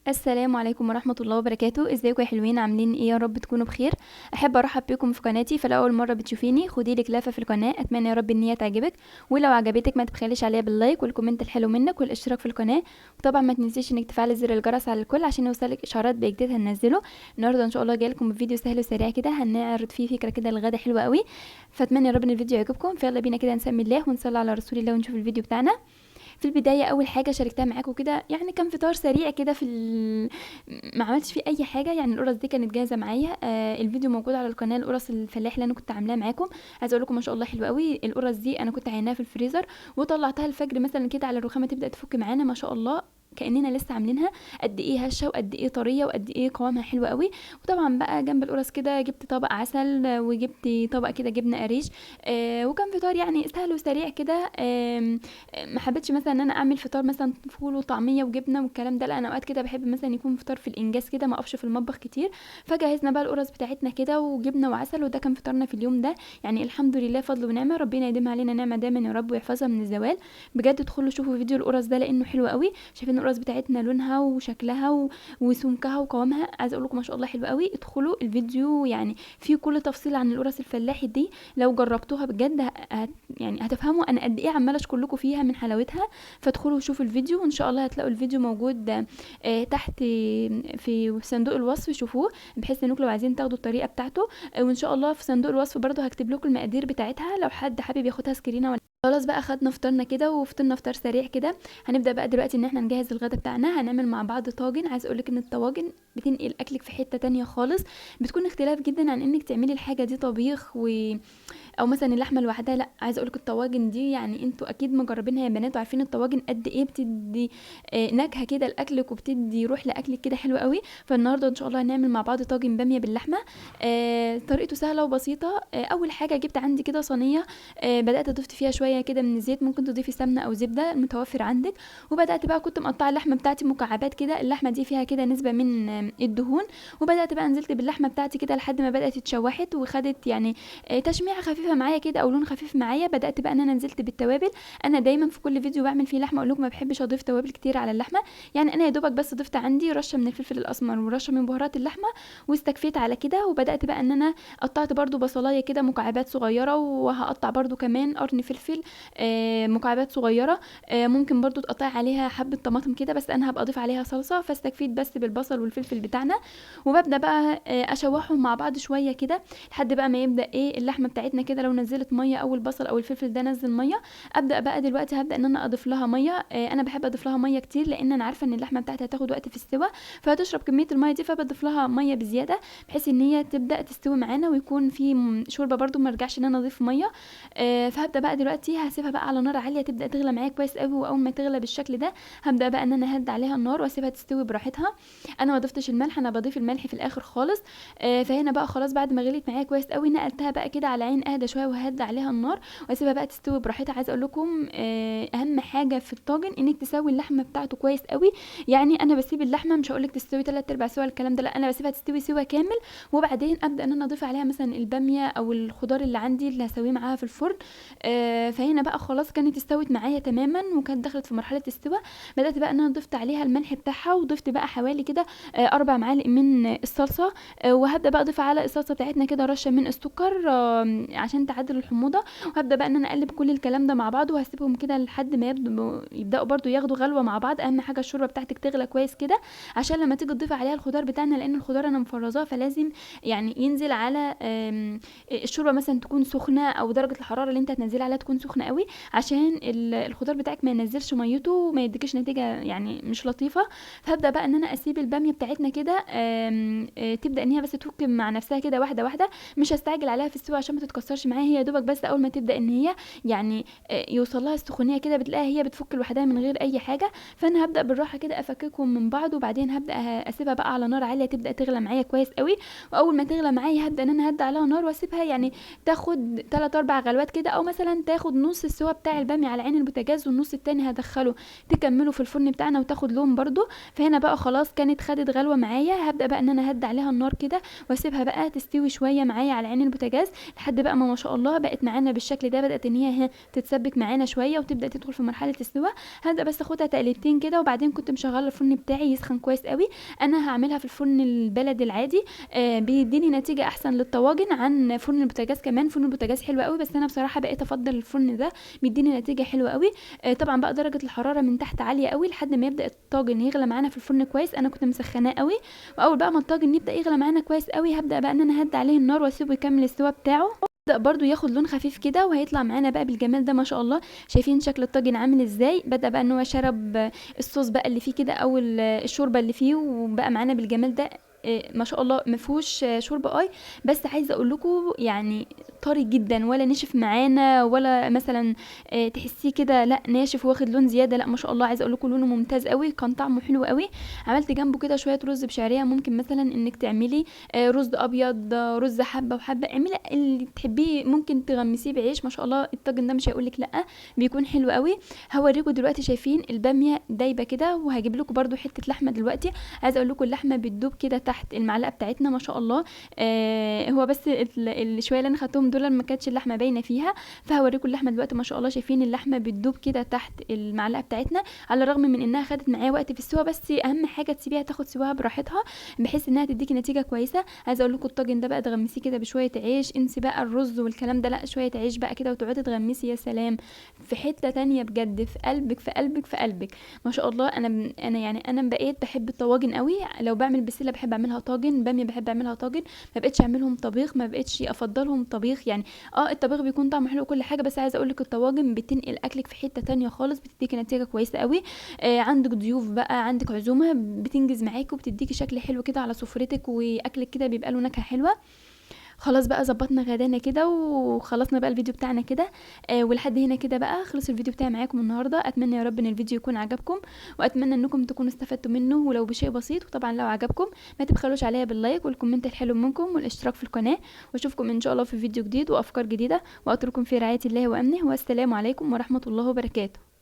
السلام عليكم ورحمة الله وبركاته. ازيكم يا حلوين؟ عاملين ايه؟ يا رب تكونوا بخير. احب ارحب بكم في قناتي، فلو اول مرة بتشوفيني خدي لك لفة في القناة، اتمنى يا رب ان هي تعجبك، ولو عجبتك ما تبخليش عليها بال like وال comment الحلو منك والاشتراك في القناة، وطبعا ما تنسيش انك تفعلي زر الجرس على الكل عشان يوصلك اشعارات بجديد هننزله. النهارده ان شاء الله جاي لكم بفيديو سهل وسريع كده، هنعرض فيه فكرة كده للغدا حلوة قوي، فاتمنى يا رب ان الفيديو يعجبكم. فيلا بينا كده نسمي الله ونصلي على رسول الله ونشوف الفيديو بتاعنا. في البداية اول حاجة شاركتها معاكم كده، يعني كان فطار سريع كده ما عملتش فيه اي حاجة، يعني القرص دي كانت جاهزة معايا. الفيديو موجود على القناة، القرص الفلاح اللي انا كنت عاملاه معاكم. عايزه اقول لكم ما شاء الله حلوة قوي القرص دي، انا كنت عيناها في الفريزر وطلعتها الفجر مثلا كده على الرخامه تبدا تفك معانا، ما شاء الله كاننا لسه عاملينها. قد ايه هشه وقد ايه طرية وقد ايه قوامها حلو قوي. وطبعا بقى جنب القرص كده جبت طبق عسل وجبت طبق كده جبنه قريش، وكان فطار يعني سهل وسريع كده. ما حبيتش مثلا ان انا اعمل فطار مثلا فول وطعميه وجبنه والكلام ده، لا انا اوقات كده بحب مثلا يكون فطار في الانجاز كده، ما اقفش في المطبخ كتير. فجهزنا بقى القرص بتاعتنا كده وجبنه وعسل، وده كان فطارنا في اليوم ده. يعني الحمد لله فضل ونعمه، ربنا يديمها علينا نعمه دايما يا رب ويحفظها من الزوال. بجد ادخلوا شوفوا فيديو القرص ده لانه حلو قوي. شايفين القرص بتاعتنا لونها وشكلها وسمكها وقوامها، عايزه اقول لكم ما شاء الله حلو قوي. ادخلوا الفيديو يعني فيه كل تفصيل عن القرص الفلاحي دي، لو جربتوها بجد يعني هتفهموا انا قد ايه عماله اشكر لكم فيها من حلاوتها. فادخلوا وشوفوا الفيديو وان شاء الله هتلاقوا الفيديو موجود تحت في صندوق الوصف، شوفوه بحيث انكم لو عايزين تاخدوا الطريقة بتاعته. وان شاء الله في صندوق الوصف برده هكتب لكم المقادير بتاعتها لو حد حابب ياخدها سكرينه. ولا خلاص بقى خدنا فطارنا كده وفطرنا فطار سريع كده. هنبدا بقى دلوقتي ان احنا نجهز الغدا بتاعنا. هنعمل مع بعض طاجن. عايز اقولك ان الطواجن بتنقل اكلك في حتة تانية خالص، بتكون اختلاف جدا عن انك تعملي الحاجة دي طبيخ او مثلا اللحمة لوحدها. لا عايزه اقولك الطواجن دي يعني انتوا اكيد مجربينها يا بنات وعارفين الطواجن قد ايه بتدي نكهة كده لاكلك وبتدي روح لاكلك كده حلوة قوي. فالنهارده ان شاء الله هنعمل مع بعض طاجن باميه باللحمه. طريقته سهلة وبسيطة. اول حاجة جبت عندي كده صينية، بدات اضيف فيها شوية كده من الزيت، ممكن تضيفي سمنه او زبدة المتوفر عندك. وبدات بقى كنت مقطعه اللحمة بتاعتي مكعبات كده، اللحمة دي فيها كده نسبه من الدهون. وبدات بقى نزلت باللحمه بتاعتي كده لحد ما بدات اتشوحت وخدت يعني تشميعه خفيفة معايا كده او لون خفيف معايا. بدات بقى ان انا نزلت بالتوابل. انا دايما في كل فيديو بعمل فيه لحمه اقول لكم ما بحبش اضيف توابل كتير على اللحمة، يعني انا يا دوبك بس ضفت عندي رشه من الفلفل الاسمر ورشه من بهارات اللحمة واستكفيت على كده. وبدات بقى ان انا قطعت برده بصلايه كده مكعبات صغيرة، وهقطع برده كمان قرن فلفل مكعبات صغيرة، ممكن برده تقطعي عليها حبه طماطم كده، بس انا هبقى اضيف عليها صلصه، فاستكفيت بس بالبصل والفلفل بتاعنا. وببدا بقى اشوحهم مع بعض شوية كده لحد بقى ما يبدا ايه اللحمة بتاعتنا كده لو نزلت مية او البصل او الفلفل ده نزل مية. ابدا بقى دلوقتي هبدا ان انا اضيف لها مية. انا بحب اضيف لها مية كتير لان انا عارفه ان اللحمة بتاعتي هتاخد وقت في السوا، فهتشرب كمية المية دي، فبضيف لها مية بزيادة بحيث ان هي تبدا تستوي معانا ويكون في شوربة برده، ما ارجعش ان انا اضيف مية. فهبدا بقى دلوقتي هسيبها بقى على نار عالية تبدا تغلى معايا كويس قوي. واول ما تغلى بالشكل ده هبدا بقى ان انا اهدي عليها النار واسيبها تستوي براحتها. انا ما ضفتش الملح، انا بضيف الملح في الاخر خالص. فهنا بقى خلاص بعد ما غليت معايا كويس قوي نقلتها بقى كده على عين اهدى شوية وهدي عليها النار واسيبها بقى تستوي براحتها. عايزه اقول لكم اهم حاجة في الطاجن انك تسوي اللحمة بتاعته كويس قوي. يعني انا بسيب اللحمة مش هقول لك تستوي 3/4 سوا الكلام ده، لا انا بسيبها تستوي سوا كامل، وبعدين ابدا ان انا اضيف عليها مثلا الباميه او الخضار اللي عندي اللي هسويه معاها في الفرن. فهنا بقى خلاص كانت استوت معايا تماما وكانت دخلت في مرحلة السوا. بدات بقى ان انا ضفت عليها الملح بتاعها وضفت بقى حوالي كده 4 معالق من الصلصه، وهبدا بقى اضيف على الصلصه بتاعتنا كده رشه من السكر عشان تعدل الحموضة. وهبدا بقى ان انا اقلب كل الكلام ده مع بعض وهسيبهم كده لحد ما يبداوا برده ياخدوا غلوه مع بعض. اهم حاجة الشوربة بتاعتك تغلى كويس كده عشان لما تيجي تضيف عليها الخضار بتاعنا، لان الخضار انا مفرزاه فلازم يعني ينزل على الشوربة مثلا تكون سخنة او درجه الحرارة اللي انت هتنزلها عليها تكون سخنة قوي عشان الخضار بتاعك ما ينزلش ميته وما يديكش نتيجة يعني مش لطيفة. فهبدا بقى ان انا اسيب الباميه بتاعتنا كده تبدا ان هي بس تفك مع نفسها كده واحدة واحدة، مش هستعجل عليها في السوا عشان ما تتكسرش معايا. هي دوبك بس اول ما تبدا ان هي يعني يوصل لها السخونيه كده بتلاقيها هي بتفك لوحدها من غير اي حاجة. فانا هبدا بالراحة كده افككهم من بعض، وبعدين هبدا اسيبها بقى على نار عالية تبدا تغلى معايا كويس قوي. واول ما تغلى معايا هبدا ان انا هدي عليها نار واسيبها يعني تاخد 3 4 غلوات كده، او مثلا تاخد نص السوا بتاع الباميه على عين البوتاجاز والنص التاني هدخله تكمله في الفرن بتاعنا وتاخد لون برده. فهنا بقى خلاص كانت خدت غلوه معايا، هبدا بقى ان انا هدي عليها النار كده واسيبها بقى تستوي شوية معايا على عين البوتاجاز لحد بقى ما ما شاء الله بقت معانا بالشكل ده، بدات ان هي تتسبك معانا شوية وتبدا تدخل في مرحلة السوا. هبدا بس اخدها تقليبتين كده، وبعدين كنت مشغله الفرن بتاعي يسخن كويس قوي. انا هعملها في الفرن البلدي العادي، بيديني نتيجة احسن للطواجن عن فرن البوتاجاز. كمان فرن البوتاجاز حلو قوي، بس انا بصراحة بقيت افضل الفرن ده، بيديني نتيجة حلوة قوي. طبعا بقى درجه الحرارة من تحت عالية قوي لحد ما يبدا الطاجن يغلى معانا في الفرن كويس. انا كنت مسخناه قوي، واول بقى ما الطاجن يبدا يغلى معانا كويس قوي هبدا بقى ان انا هدي عليه النار واسيبه يكمل السوا بتاعه. بدأ برضو ياخد لون خفيف كده، وهيطلع معانا بقى بالجمال ده ما شاء الله. شايفين شكل الطاجن عامل ازاي؟ بدأ بقى ان هو شرب الصوص بقى اللي فيه كده او الشوربة اللي فيه، وبقى معانا بالجمال ده ما شاء الله. ما فيهوش شوربة اي، بس عايزه اقول لكم يعني طري جدا، ولا نشف معانا ولا مثلا تحسيه كده لا ناشف واخد لون زيادة، لا ما شاء الله. عايزه اقول لكم لونه ممتاز قوي، كان طعمه حلو قوي. عملت جنبه كده شوية رز بشعريه، ممكن مثلا انك تعملي رز ابيض، رز حبه وحبه، اعملي اللي تحبيه، ممكن تغمسيه بعيش ما شاء الله. الطاجن ده مش هيقول لك لا، بيكون حلو قوي. هوريكم دلوقتي شايفين الباميه دايبه كده، وهجيب لكم برده حتة لحمه دلوقتي. عايزه اقول لكم اللحمة بتدوب كده تحت المعلقة بتاعتنا ما شاء الله. هو بس الشويه اللي انا خدتهم دول ما كانتش اللحمة باينة فيها، فهوريكم اللحمة دلوقتي ما شاء الله. شايفين اللحمة بتدوب كده تحت المعلقة بتاعتنا، على الرغم من انها خدت معايا وقت في السوا، بس اهم حاجة تسيبيها تاخد سواها براحتها بحيث انها تديكي نتيجة كويسة. عايزه اقول لكم الطاجن ده بقى تغمسيه كده بشوية عيش، انسي بقى الرز والكلام ده، لا شوية عيش بقى كده وتقعدي تغمسي، يا سلام، في حتة تانية بجد، في قلبك في قلبك في قلبك ما شاء الله. انا يعني انا بقيت بحب الطواجن قوي. لو بعمل بسلة بحب اعملها طاجن، باميه بحب اعملها طاجن، ما بقتش اعملهم طبيخ، ما بقتش افضلهم طبيخ. يعني الطبيخ بيكون طعمه حلو وكل حاجة، بس عايزه اقول لك الطواجن بتنقل اكلك في حتة تانية خالص، بتديكي نتيجة كويسة قوي. عندك ضيوف بقى، عندك عزومة، بتنجز معاكي وبتديكي شكل حلو كده على سفرتك، واكلك كده بيبقى له نكهة حلوة. خلاص بقى ظبطنا غدانا كده وخلصنا بقى الفيديو بتاعنا كده، ولحد هنا كده بقى خلص الفيديو بتاعي معاكم النهارده. اتمنى يا رب ان الفيديو يكون عجبكم، واتمنى انكم تكونوا استفدتوا منه ولو بشيء بسيط. وطبعا لو عجبكم ما تبخلوش عليا بال like وال comment الحلو منكم والاشتراك في القناة، واشوفكم ان شاء الله في فيديو جديد وافكار جديدة، واترككم في رعاية الله وامنه، والسلام عليكم ورحمة الله وبركاته.